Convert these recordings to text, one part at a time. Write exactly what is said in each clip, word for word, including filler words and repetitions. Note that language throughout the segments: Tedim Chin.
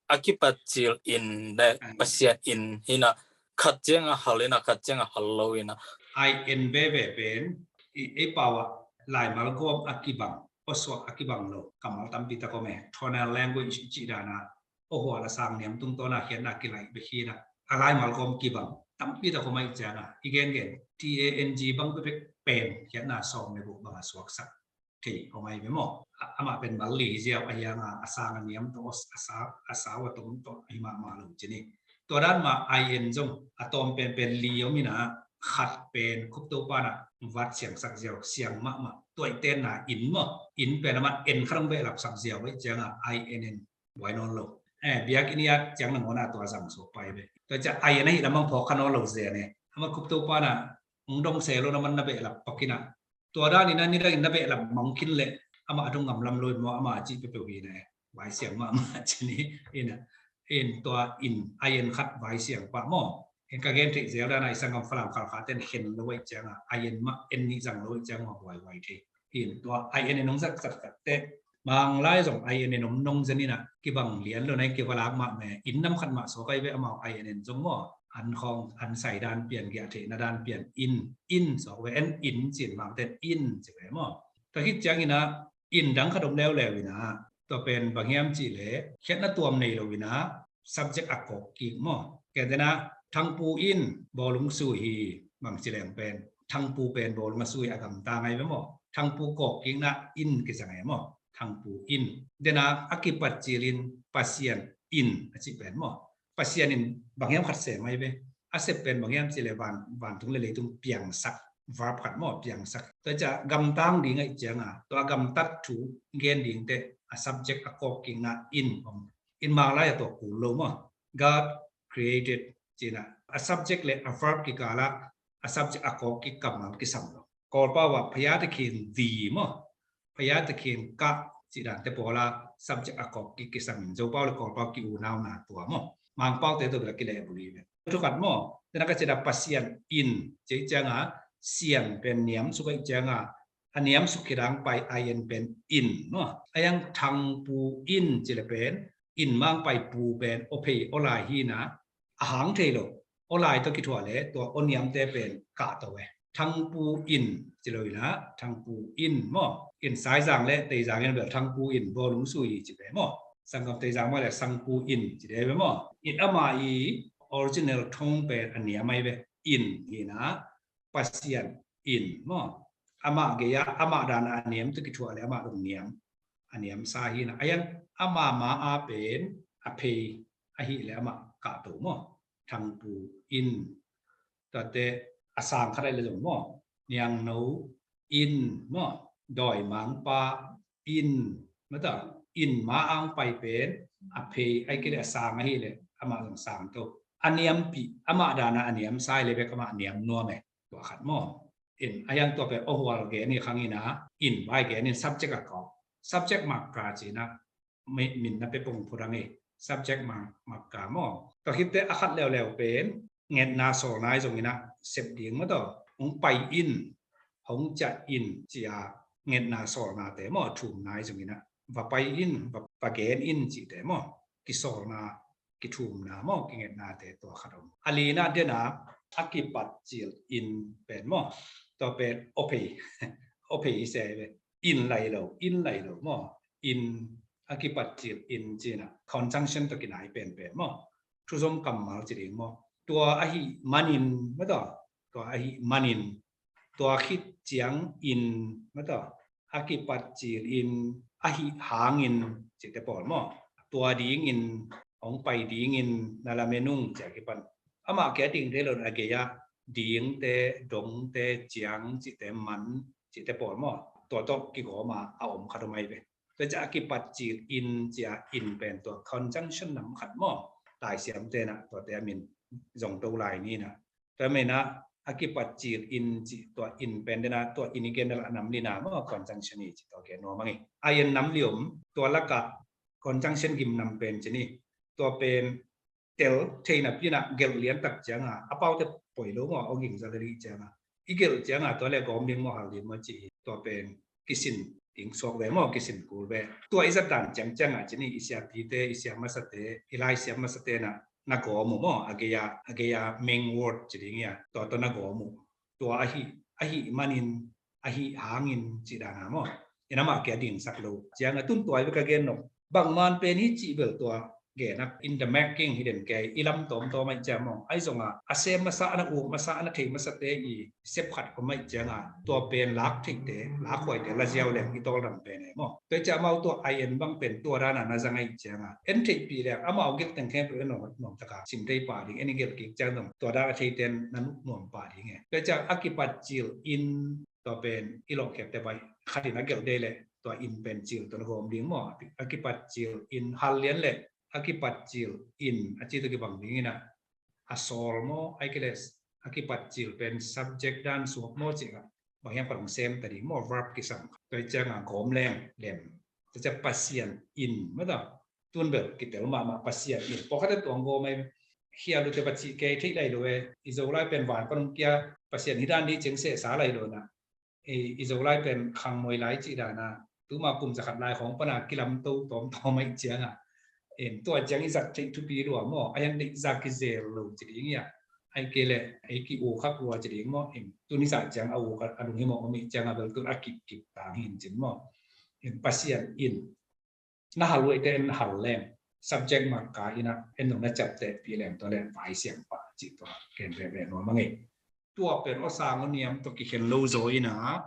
a kipat cil in le Pasian in hi na, khat ciang a hal in a, khat ciang a hal lo in a. I N veve pen i ei pau ah laimal gawm a kibang, awsuak a kibang lo kammal tampi tak om e. Tonal language cih dan a, awhual a sang niam tungtawn a khiatna kilaih bek hi na, a laimal gawm kibang tampi tak om ahih ciang a, i gengen T A N G bang bek pen khiatna sawm le guk bang a suaksak thei om ahi ve maw. Amah pen mal li hi ziau a, hiang a, a sang a niam tawh a sa, a sau a tom tawh ahi mahmah lo ci ni. Tua dan mah I N zong a tawm penpen li om in a, khat pen Khupto pan a vat siangsak ziau, siang mahmah, tua i tenna in maw. In pen amah en khat hong behlapsak ziau ahih ciang a I N in buai nawn lo. Eh, biakinn i at ciang nangawn a tua zang suak pai ve. Tua ciang I N ahih lam bang phawk kha nawn lo zen e. Amah Khupto pan a hong dong se lo na man na behlap pak in a, tua dan in a nidang in na behlap mang khin leh amah a dong ngam lam lo in maw, amah a cih peuhpeuh hi na e. Vai siang mahmah ci ni in a. In tua in I N khat vai siang pah maw. In ka gen theih zel dan a i sanggam Falam Khalkha ten khen lo ahih ciang a, I N mah en nih zang lo ahih ciang mah buaihuai thei. In tua I N in hong zat zat zat teh, Manglai zong I N in om nong zen in a, kibang lian lo na in kivalak mah me, in nam khat mah suak ahi ve, amau I N in zong maw, an khawng an sai dan pian, giah theihna dan pian, in, in suak ve, en in cin mangten in ci ve maw. Tua khit ciang in a, in dang khat om leuleu in a, tua pen bang hiam cih leh khiatna tuam nei lo in a, subject a kawk kik maw. Kei te na, Thangpu in bawlung sui hi, bang ci leng pen Thangpu pen bawlung a sui a gamtang ahi ve maw. Thangpu kawk kikna in kizang ahi maw. Thangpu in. Dena a kipat cilin Pasian in a cih pen maw. Pasian in bang hiam khat sem ahi ve. A sep pen bang hiam cih leh van, vantung le leitung piangsak, verb khat maw, piangsak. Tua ciang gamtang ding ahih ciang a, tua gamtat thu gen ding teh a subject a kawk kikna in om. In Manglai a tua kul lo maw. God created cih na, a subject le a verb kikal ah a subject a kawk kik kammal kisam lo. Kawlpau ah พระยาตะเคียนดี maw. พระยาตะเคียนกะ cih dan te pawl ah subject a kawk kik kisam in, Zopau le Kawlpau ki-unauna tua maw. Mangpau te tua bel a kilehbulh hi ve. Thu khat maw. Dena ka cih dan Pasian in cih ciang a, sian pen niam suk ahih ciang a, a niam suk khit a hong pai I N pen in maw. A hiang Thangpu in cih leh pen in mah hong pai pu pen aw phei aw lai hi na, a hang thei lo. Aw lai tawh kithuah leh tua aw niamte pen kahto e. Thangpu in ci lo in a, Thangpu in maw. In Saizang le Teizang in bel Thangpu in bawlung sui hi ci ve maw. Sanggam Teizang mah le Sangpu in ci de ve maw. In amah i original tone pen a niam ahi ve. In hi na, Pasian in maw. Amah gei ah, amah dan a niam tawh kithuah leh amah dong niam, a niamsa hi na. A hiang amah ma a pen a phei ahih leh amah kahto maw. Thangpu in. Tuate a sang khat ahih leh zong maw, Niangno in maw, Dawimangpa in, mata, in ma a hong pai pen a phei ahih kei leh a sang ahih leh amah zong sangto. A niampih, amah dan a a niamsa ahih leh bek amah niam nuam e. Tua khat maw. In a hiang tua pen awhual gen hi khang in a, in vai gen in subject a kawk. Subject marker cih na, min na pe pong phu dang hi. Subject marker maw. Tua khit teh a khat leuleu pen ngetna sawlna hi zong in a, sep ding maw taw. Hong pai in, hong ciah in ci a, ngetna sawlnate maw, thumna hi zong in a, va pai in, va, va gen in cihte maw. Kisawlna, kithumna maw, kingetnate tua khat om. A lina dena a kipat cil in pen maw. Tua pen aw phei, aw phei hi se ve. In lai lo, in lai lo maw. In a kipat cil in cih na conjunction tawh kinai penpen maw. Thuzom kammal ci ding maw. Tua ahih manin maw taw. Tua ahih manin. Tua khit ciangin maw taw. A kipat cilin, ahih hangin cihte pawl maw. Tua dingin, hong pai dingin na lamen ung ci a kipan. Amah kia ding thei lo a gei ah dingte, dongte, ciang cihte, man cihte pawl maw. Tua tawh kigawm a a om khat om ahi ve. Tua ciah a kipat cilin ci a in pen tua conjunction nam khat maw. Laisiamte na tuate a min zong to lai ni na. Tua mena a kipat cilin cih tua in pen dena tua in i gen dela nam lina maw conjunction hi ci tua gen nuam ang hi. A in nam li om tua laka conjunction gim nam pen ci ni. Tua pen tel theina pina gelh liantak cianga a paute poi lo maw, aw ging za le rih cianga i gelh cianga tua le gawm ding maw, hal ding maw ci hi. Tua pen kisin ding suak ve maw, kisin kul ve. Tua i zat dan ciangciang ah ci ni, i siapite, i siam masate, i laisiam masate na na gawm uh maw, a gei a, a gei a main word ci ding hi a, tua tawh na gawm uh. Tua ahi, ahi manin, ahi hangin ci dan a maw. In amah kia dingsak lo ciang a tun tua i ve ka gen nop. Bangman pen hi cih bel tua gen a in the making hi den kei, i lam tawmtawm aih ciang maw. Ahi zong a, a sem masa, a na uk masa, a na thei masate i sep khat kua maih ciang a, tua pen lak theite, lak huaite, la ziau leng i tawldam pen e maw. Tua ciang amau tua a en bang pen tua dan a na zang aih ciang a, en theihpih leng amau gelh teng khempeuh en nuam, nuam taka sim thei pah ding, en i gelh kik ciang zong tua dan a theite na nuam pah ding e. Tua ciang a kipat cil in tua pen i lawhkhiatte bai khat in a gelh dei leh tua in pen cil tua na gawm ding maw. A kipat cil in hal lian leh a kipat cil in a ci tua kibang ding in a, a sawl maw, ai kei leh a kipat cil pen subject dan suak maw cih a, bang hiam khat hong sem ta ding maw, verb kisam. Tua ciang a gawm leng lem. Tua ciang Pasian in maw ta. Tun bel kitel mahmah Pasian in. Pawlkhat in tua hong gawm ai, khia lute bacih kei theih lai lo e. I Zolai pen van pan hong kia, Pasian hi dan ding ciang sehsa lai lo na. I, i Zolai pen khangmoi lai cih dan a, tuma kum zakhat lai khawng pan a kilamto tawmtawm aih ciang a, in tua ciang i zat theih thupi lua maw, a hiang deih za kizel lo ci ding hi a, ai kei leh ei ki-uk khak lua ci ding maw, in tun i zat ciang a uk a, a lunghimawh om aih ciang a bel tun a kipkip tang hi in cin maw. In Pasian in na hal uh aih te, en hal leng subject marker in a, en zong na ciaptehpih leng tua leh vaisiang pah cih tua ken veve nuam a ngei. Tua pen aw sang aw niam tawh kikhen lo zaw in a,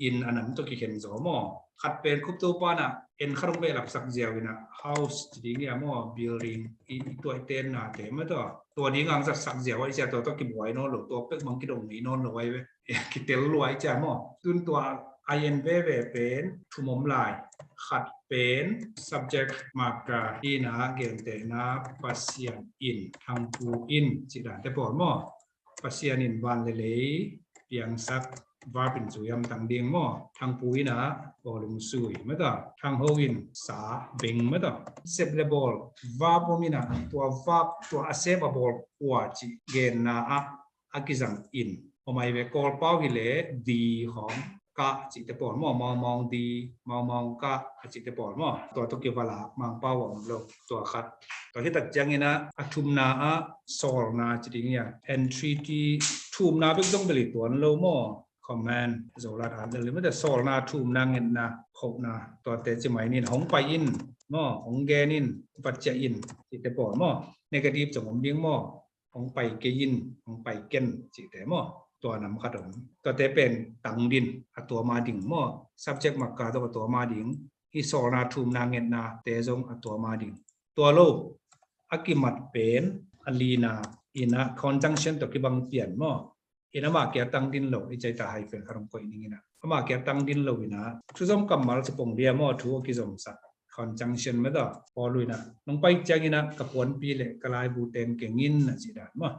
in a nam tawh kikhen zaw maw. Khat pen Khup Topa in a, en khat hong behlapsak ziau in a, house ci ding hi a maw, building, i, i tua i tennate maw tua. Tua ding hong zatsak ziau aih cia tua tawh kibuai nawn lo, tua pek bang kidong ngei nawn lo aih ve. Kitel lua aih cia maw. Tun tua a en veve pen thum om lai. Khat pen subject marker in a, gentehna Pasian in, Thangpu in cih dante pawl maw. Pasian in van le lei piangsak, verb in zui hamtang ding maw. Thangpu in a bawlung sui maw ta. Thangho in sa beng maw ta. Sep le bawl, verb om in a, tua verb, tua a sep a bawl kua cih genna ah a kizang in om aih ve. Kawlpau hi leh di khawng, kah cihte pawl maw, maumawng di, maumawng kah a cihte pawl maw. Tua tawh kivala Mangpau a om lo, tua khat. Tua hi tak ciangin a, a thumna ah sawlna ci ding hi a, entreaty, thumna bek zong bel hi tuan lo maw. Command, Zoland ah bel hi maw, sawlna, thumna, ngetna, khohna, tuate ci mai ning. Hong pai in maw, hong gen in, vat ciah in cihte pawl maw. Negative zong om ding maw. Hong pai kei in, hong pai ken cihte maw. Tua nam khat om. Tuate pen tangdin, a tuam a ding maw. Subject marker tawh a tuam a ding. Hih sawlna, thumna, ngetnate zong a tuam a ding. Tua lo, a kimat pen a lina in a, conjunction tawh kibang pian maw. In amah kia tangdin lo, i cai ta hyphen khat hong koih ning in a, amah kia tangdin lo in a, thuzom kammal ci pong dia maw, thu a kizomsak. Conjunction maw ta, Paul in a, nong pai ciangin a, ka puanpi le ka laibu teng keng in a cih dan maw.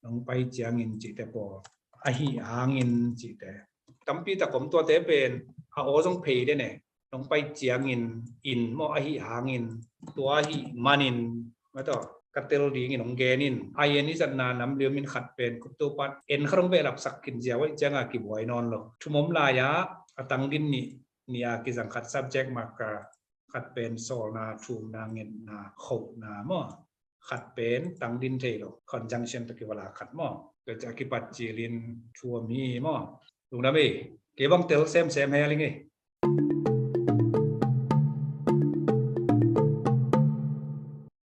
Nong pai ciangin cihte pawl, ahi hangin cihte. Tampi tak om, tuate pen a aw zong phei den e. Nong pai ciangin, in maw, ahi hangin, tua ahi manin maw ta, ka tel dingin hong gen in. I N i zatna nam liumin khat pen Khup Topa in en khat hong behlapsak khin ziau aih ciang a kibuai nawn lo. Thum om lai-a a tangdin nih, nih a kizang khat subject marker, khat pen sawlna, thumna, ngetna, khohna maw. Khat pen tangdin thei lo, conjunction tawh kivala khat maw. Tua ciang a kipat cilin thu om hi maw. Lungdam ei, kei bang tel semsem hel ing ei.